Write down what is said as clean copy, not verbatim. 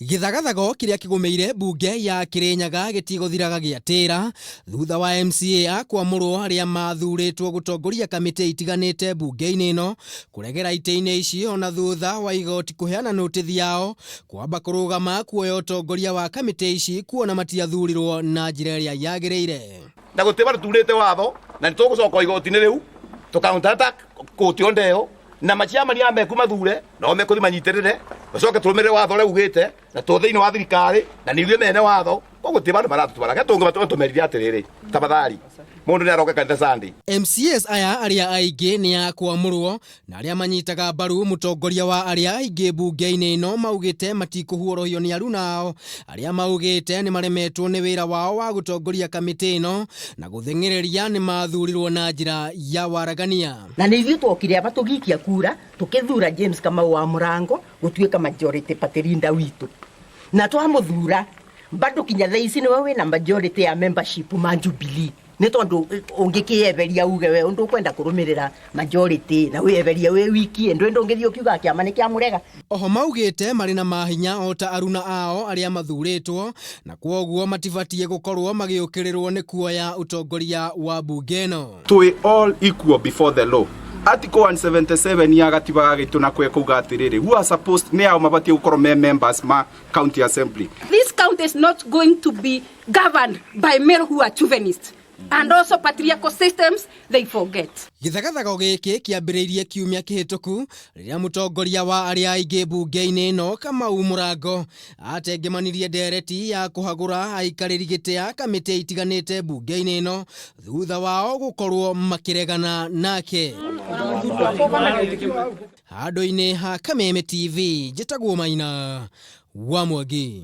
Gĩthagathago kĩrĩa kĩgũmĩire mbunge ya Kĩrĩnyaga gĩtigũthiraga gĩatĩra thutha wa MCA a kwamũrwo arĩa mathurĩtwo gũtongoria kamĩtĩ itiganĩte mbunge-inĩ ĩno kũregera itĩ-inĩ ici ona thutha wa igoti kũheana nũtĩthi yao kwamba kũrũgama kuoya ũtongoria wa kamĩtĩ ici kuona matiathurirwo na njĩra ĩrĩa yagĩrĩire. Na gũtirĩ vandũ turĩte watho na nĩ tũgũcoka igoti-inĩ rĩu tũ counter attack kũti o ndeo na maciamani aya meku mathure nao mekũthi manyitĩrĩre tũcoke tũrũmĩrĩre watho ũrĩa ugĩte na tũ thĩinĩ wa thirikari na nĩ ithuĩ mene watho koguo gũtirĩ vandũ maratũtwara ke tũngĩmatũmerithia atĩrĩrĩ tafadhali mũndũ nĩ aroke kanitha Sunday. MCAs aya arĩa aingĩ nĩ a kwamũrwo na arĩa manyitaga mbaru mũtongoria wa arĩa aingĩ mbunge-inĩ ĩno maugĩte matikũhuorohio nĩ aruna ao arĩa maugĩte nĩ maremetwo nĩ wĩra wao wa gũtongoria kamĩtĩ ĩno na gũthing'ĩrĩria nĩ mathurirwo na njĩra ya waragania. Na nĩ ithuĩ twokire aba tũgĩikia kura tũkĩthura James Kamau wa Mũrango gũtuĩka majority party leader witũ, na twamũthura bado kinya thaa ici nĩwe wĩna majority ya membership ma Jubilee, nĩ tondũ ũngĩkĩeberia uge we ũndũ ũkwenda kũrũmĩrĩra majority na wĩeberie wĩ wiki ndũ ndũngĩthiĩ ũkiuga kĩama nĩ kĩamũrega. Oho maugĩte marĩ na mahinya o ta aruna ao arĩa mathurĩtwo na kwoguo matibatiĩ gũkorwo magĩũkĩrĩrwo nĩ kuoya ũtongoria wa mbunge ĩno. Twĩ all equal before the law. Article 177 ya gatiba ga gitũ na kwe kuga atiriri, who are supposed nĩ ao mabatiĩ gũkorwo me members ma county assembly. This county is not going to be governed by male who are chauvinists and also patriarchal systems they forget. Gĩthagathago gĩkĩ kĩambĩrĩirie kiumia kĩhĩtũku rĩrĩa mũtongoria wa arĩa aingĩ mbunge-inĩ ĩno Kamau Mũrango atengemanirie ndereti ya kũhagũra aikarĩri gĩtĩ a kamĩtĩ itiganĩte mbunge-inĩ ĩno thutha wao gũkorwo makĩregana nake. Handũ-inĩ ha Kameme TV, njĩtagwo Maina wa Mwangi.